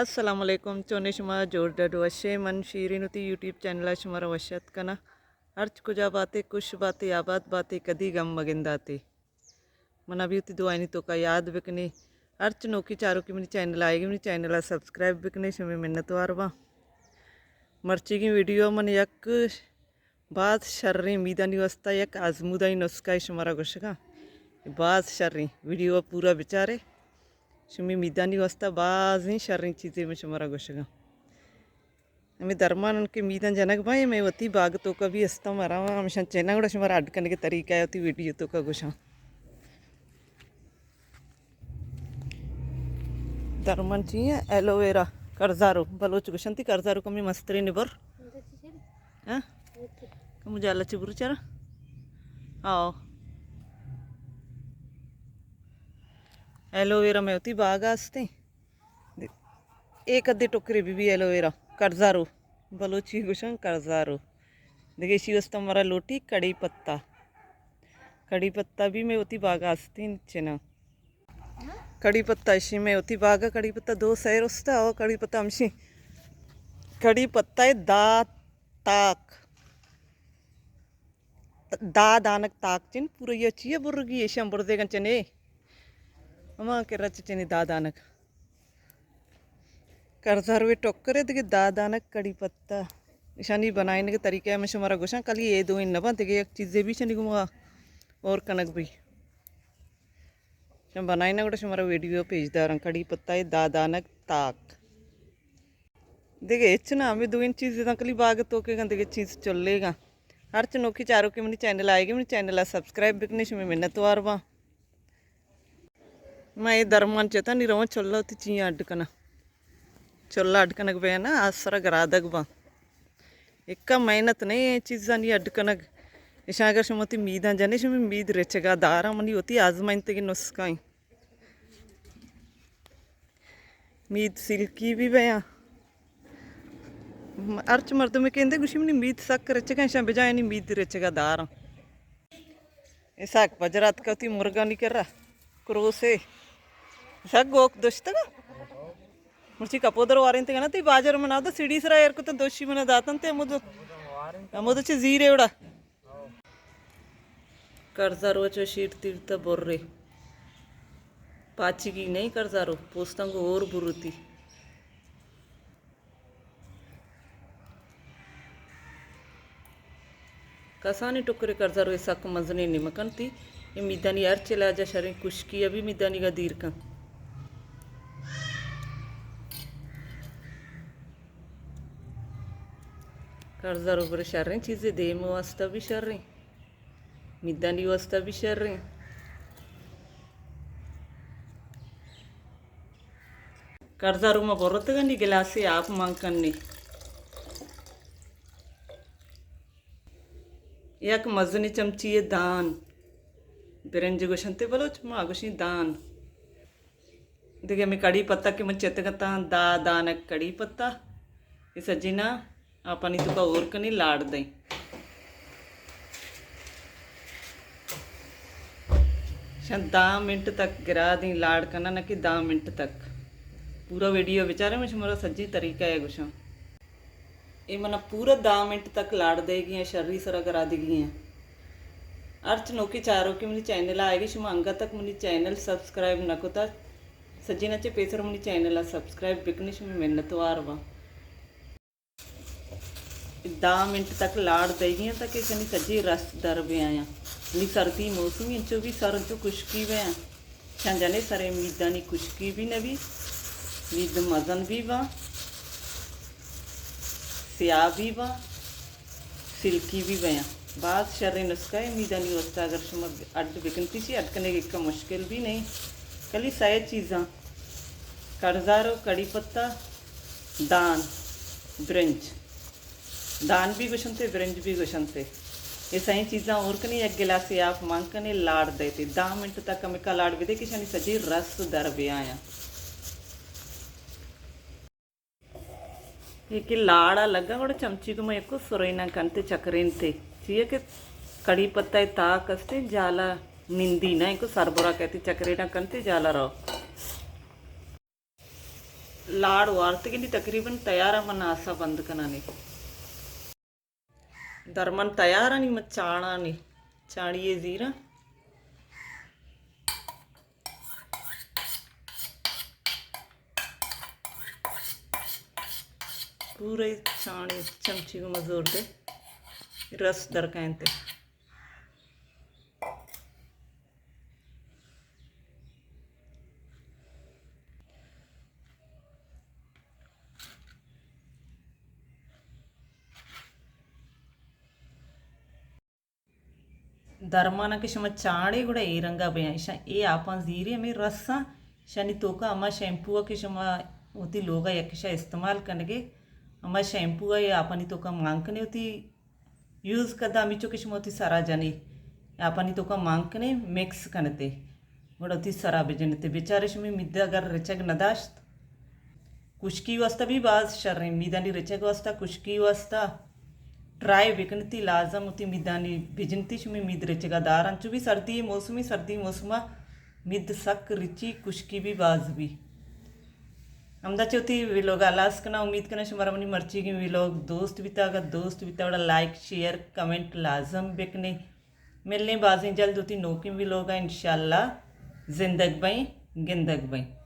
السلام علیکم، چونے شما؟ جوڑ ڈڈ وشے؟ من شیرین وتی یوٹیوب چینل ءَ شمارا وش اتک کناں۔ ہرچ کجا باتے، خوش باتے، آباد باتے، کدی غم مگنداتے۔ منا بھی وتی دعائنی توکا یاد بکنے۔ ہرچ نوکی چاروکی منی چینل آئیگی، منی چینل ءَ سبسکرائب بکنے، شمے منتوار باں۔ مرچیگیں ویڈیو من یک باز شریں میدانی واسطہ یک آزمودائی نسخہ ءَ شمارا گوشگاں۔ باز شریں، ویڈیو ءَ پورا بچارے۔ شمی میدانی واسطہ بازیں شریں چیزے من شمارا گوشگاں۔ ہمے درمان کہ میداں جنگ باں، مئے وتی باگ توکا بھی استاں، مراں ہمیشاں چناں، گڑا شمارا اڈ کنگے طریقہ ءَ وتی ویڈیو توکا گوشاں۔ درمان چی ایں؟ ایلوویرا، کرزارو۔ بلوچ گوشنتی کرزارو، کمی مستریں نبر۔ ہاں؟ کمو جالا چہ برو چرا؟ آؤ۔ ایلوویرا مئے وتی باگ ءَ استیں۔ اے کدی ٹکرے بی بی ایلوویرا، کرزارو۔ بلوچی گوشن کرزارو۔ دگہ ایشی واسطہ مارا لوٹی کڑی پتہ۔ کڑی پتہ بھی مئے وتی باگ ءَ استیں چناں۔ کڑی پتہ اشی مئے وتی باگ ءَ، کڑی پتہ دو سئے رستہ، او کڑی پتہ ہمشی، کڑی پتہ ءِ دہ تاک، دہ دانگ تاک چن، پورا یہ چیئے برگی، ایشاں برزے گن چنے، ہما کہ رچ چنے دہ دانگ۔ کرزاروے ٹکرے دگہ دہ دانگ کڑی پتہ۔ ایشانی بنائینگ طریقہ ءَ من شمارا گوشاں، کلی اے دوئیں نہ باں، دگہ یک چیزے بھی ایشانی گوما اور کنگ بھی۔ شما بنائیناں گڑا شمارا ویڈیو پیش داراں۔ کڑی پتہ ءِ دہ دانگ تاک۔ دگہ ہچ نہ، ہمے دوئیں چیز داں کلی باگ توکے گاں، دگہ چیز چلے گاں۔ ہرچ نوکی چاروکی منی چینل آئیگی، منی چینل ءَ سبسکرائب بکنے، شمے منتوار باں۔ ما اے درمان چتانی رواں چلہ وتی چیاں اڈ کناں۔ چلہ اڈ کنگ بیا نا، آ سرا گرادگ باں۔ اکا محنت نہ ایں چیزانی اڈ کنگ۔ اشاں اگر شما وتی میداں جنے، شمے مید رچگا داراں، منی وتی آزمائنتگیں نسخہ ایں۔ مید سلکی بھی بیاں۔ ہرچ مردمے کہ اندے گوشی منی مید سک رچگا، اشاں بجایانی مید رچگا داراں۔ اسحاق پجرات کتی مرگانی کرا کروسے۔ اسحاق گوک دشتگا۔ مرچی کپودر وارینتگا نا، تی باجر منا دا سیڑھی سرا ایر کتن دوشی منا داتن تے ہمودو، ہمودو چہ زیرے وڑا۔ کرزارو چو شیر تیر تا برے۔ پاچگی نہیں کرزارو، پوستاں گو اور بروتی۔ کسانیں ٹکرے کرزاروے سک مزنیں نمکن تی۔ اے میدانی ہرچ علاج ءَ شریں، کشکی ءَ بھی میدانی گا دیر کن۔ کرزارو برے شریں چیزے، دیم واسطہ بھی شریں، میدانی واسطہ بھی شریں۔ کرزارو ما برتگانی گلاسے آپ مان کنی۔ یک مزنی چمچی دان، برنج گوشنتے بلوچ، ما گوشیں دان۔ دگہ ہمے کڑی پتہ کہ من چتگ اتاں، دہ دانگ کڑی پتہ، اے سجینا آپانی توکا ہور کنی، لاڑ دئیں۔ شاید دہ منٹ تک گرا دیں، لاڑ کناں نہ کہ دہ منٹ تک۔ پورا ویڈیو بچارے، من شمارا سجی طریقہ ءَ گوشاں۔ اے منا پورا دہ منٹ تک لاڑ دئیگی ایں، شری سرا گرا دگی ایں۔ ہرچ نوکی چاروکی منی چینل ءَ آئیگی، شما انگت تک منی چینل سبسکرائب نہ کتا، سجینا چہ پیسر منی چینل ءَ سبسکرائب بکنی، شمے منتوار باں۔ دہ منٹ تک لاڑ دئیگی ایں تاکہ ایشانی سجی رس در بیایاں۔ نی سردی موسمی انچو بھی سر انچو کشکی بیاں۔ شاں جنے سرے میدانی کشکی بھی نہ بی، مید مزن بھی باں، سیاہ بھی باں، سلکی بھی بیاں۔ باز شریں نسخہ ایں میدانی واسطہ، اگر شما اڈ بکنتی چی اڈ کنگ ایک مشکل بھی نہیں۔ کلی سئے چیزاں، کڑزارو، کڑی پتہ، دان، برنج۔ دان بھی گوشنتے، برنج بھی گوشنتے۔ اے سئیں چیزاں ہور کنی، یک گلاسے آپ مان کنے، لاڑ دئیتے۔ دہ منٹ تک ہمکا لاڑ بدے کہ شانی سجی رس در بیایاں۔ اے کہ لاڑا لگا گڑا چمچی گما یکو سریناں کنتے، چکرینتے۔ چیئے کہ کڑی پتہ ءِ تاک استے، جالا نندی نہ، یکو سربرا کہتے، چکریناں کنتے، جالا رو۔ لاڑ وارتگیں، تقریباً تیار ءَ، من آسا بند کناں نی۔ درمان تیار ءَ نی، من چاڑاں نی، چاڑی ءَ زیراں۔ پورے چاڑے چمچی گوں مزور دے، رس درکائنتے۔ درماناں کہ شما چاڑے گڑا اے رنگا بیاں، ایشاں اے آپاں زیرے ہمے رساں، ایشانی توکا ہما شیمپو ءَ کہ شما وتی لوگا یکشا استعمال کنگے، ہما شیمپو ءَ اے آپانی توکا مان کنے، وتی یوز کدا ہمیچو کہ شما وتی سرا جنے، آپانی توکا مان کنے، مکس کنتے، گڑا وتی سرا بجنتے۔ بچارے شمے مید اگر رچگ نداشت، کشکی واسطہ بھی باز شریں، میدانی رچگ واسطہ، کشکی واسطہ ٹرائی بکنتی، لازم وتی میدانی بجنتی، شمے مید رچگا دار انت۔ چو بھی سردی موسمی، سردی موسما مید سک رچی، کشکی بھی باز بھی۔ ہمدا چہ وتی ویلوگ ءَ ہلاس کناں۔ امید کناں شمارا منی مرچیگیں ویلوگ دوست بیتا۔ اگاں دوست بیتا، گڑا لائک، شیئر، کمنٹ لازم بکنے۔ ملیں بازیں جلد وتی نوکیں ویلوگ ءَ انشاءاللہ۔ زندگ بئیں، گندگ بئیں۔